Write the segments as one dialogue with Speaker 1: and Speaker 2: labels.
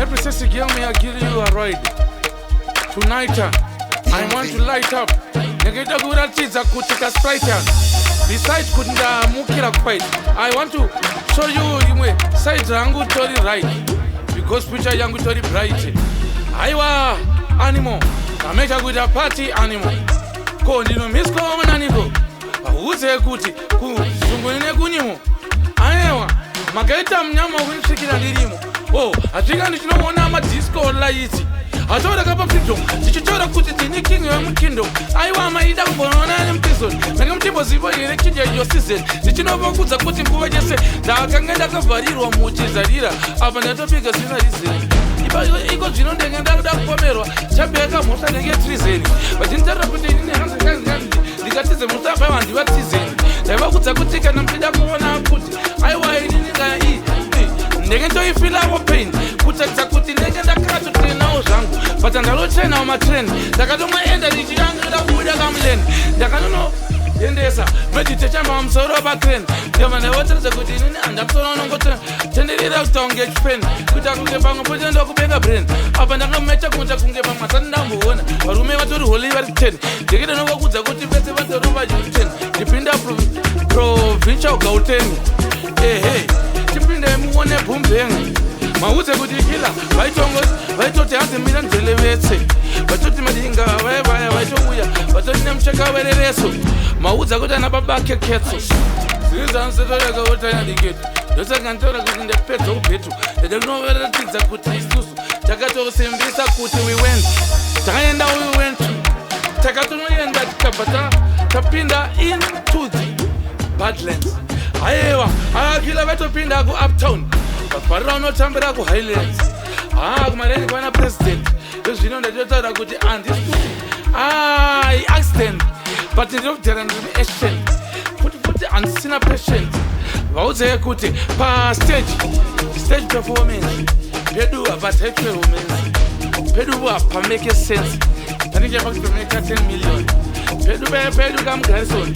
Speaker 1: Every sexy girl me I give you a ride. Tonight I want to light up. Ndakaita kuratidza kuti kasprite. Besides kuti ndamukira kufight. I want to show you imwe side rangu tori right. Because picture yangu tori bright. Aiwa animal. Amecha kuita party animal. Ko ndinomiswa naniko. Udze kuti kuzungu nekunyimo. Aiwa makaita munyama wekunisvikira ndirimo. Oh, hasvika ndichinoona madisco lights. Hataura kapa freedom ndichitaura kuti ndini king wemukingdom. Aiwa, maida kumboona nemuprison, ndanga muchimboziva here chinja your season? Ndichinovakudza kuti nguva yese ndakanga ndakavharirwa muchizarira, apa ndatopika sina reason. Iko zvino ndenge ndakuda kupomerwa chabeka mhosva ndenge treason. Vachinitaura kuti inini ndikatize mhosva paiwa handivatizeni. Ndaivakudza kuti kana muchida kuona kuti aiwa inini ngai ndenge ndoifilawo pain, kutaridza kuti ndenge ndakatotrainawo zvangu, but handalotrainawo matrain. Ndakatomaenda ndichiyangira kubuda kamuleni, ndakanonoendesa meditation pamusoro pacrane. Ndobva ndavataridza kuti inini handamusoro unongotenderera kuita kunge chifeni, kuita kunge pamwe pote ndokupenga brain. Apa ndakamecha kuita kunge pamwe asati ndamboona varume vatori holy vari 10. Ndikida novakudza kuti vese vatori va 10. Ndipinda provincial Gauteng, ehe, tipinde muone boom bang. Maudze kuti kila vaitongo vaitoti hanzi mira nzelevetse, vatoti madinga vaya vaya vaitouya vatori nemucheka werereso. Maudza kuti ana baba keketso zizansetorekaotanyadiketo. Ndosaka nditaura kuti ndapedza ubhetu. Ndada kunovaratidza kuti isusu takatosimbisa kuti we went, takaenda, we went to, takatonoenda, tikabva tapinda into the Badlands. Aiwa, akila vatopinda kuUptown, vafarira unotambira kuHighlands, ha, kumareni kwana president. Ezvino ndatotaura kuti handisi kuti ai accident, but ndinokudhera ndiri muaction futi futi, handisina patient. Vaudzei kuti pastage, stage performance pedu hapasaitwe romance, pedu hapamake sense, panenge pakutomeka 10 million pedu pedu kamugarison.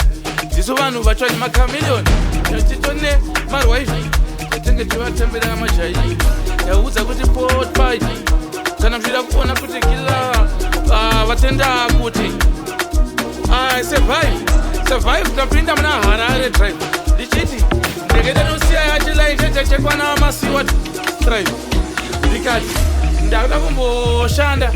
Speaker 1: Ndisu vanhu vacho nemachameleon, titone marwaifi tinge tivatambira majai. Yaudza kuti pot kana muchida kuona kuti kila vatenda kuti survive, survive. Tapinda muna Harare Drive, ndichiti ndekete nosiya yachilaitechechekwana masiwa drive. Ndikati ndakuda kumboshanda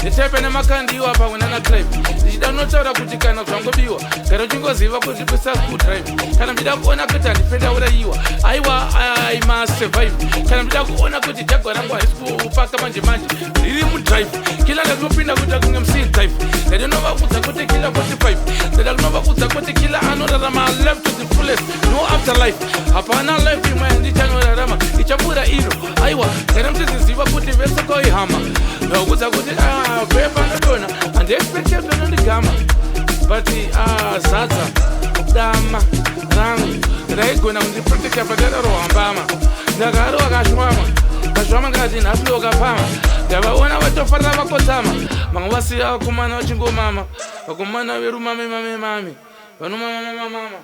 Speaker 1: nditepe nemakandiwa pamwe nana Clive. Ndichida kunotaura kuti kana zvangobiwa, kana uchingoziva kuti kusa school drive. Kana muchida kuona kuti handife ndaurayiwa, aiwa, I must survive. Kana muchida kuona kuti jagwa rangu harisi kupaka manje manje, riri mudrive. Kila ndakutopinda kuita kunge musea dive. Ndadinovaudza kuti kila 45, ndada kunovaudza kuti kila anorarama life to the fullest, no afterlife. Hapana life imwe yandichanorarama ichapfuura ino. Aiwa, kana muchiziziva kuti vese koihama, ndakuudza kuti pepa ndodona, handiexpecte kuti anondigama, but zadza dama rangu raigona kundiprotecta patadarohwa mbama. Ndakarowa kashwama kashwama, ndikati nhasi ndokapama. Ndavaona vatofarira vakotsama, vamwe vasiya vakomana vachingomama, vakomana verumame mame mame vanomamamamama.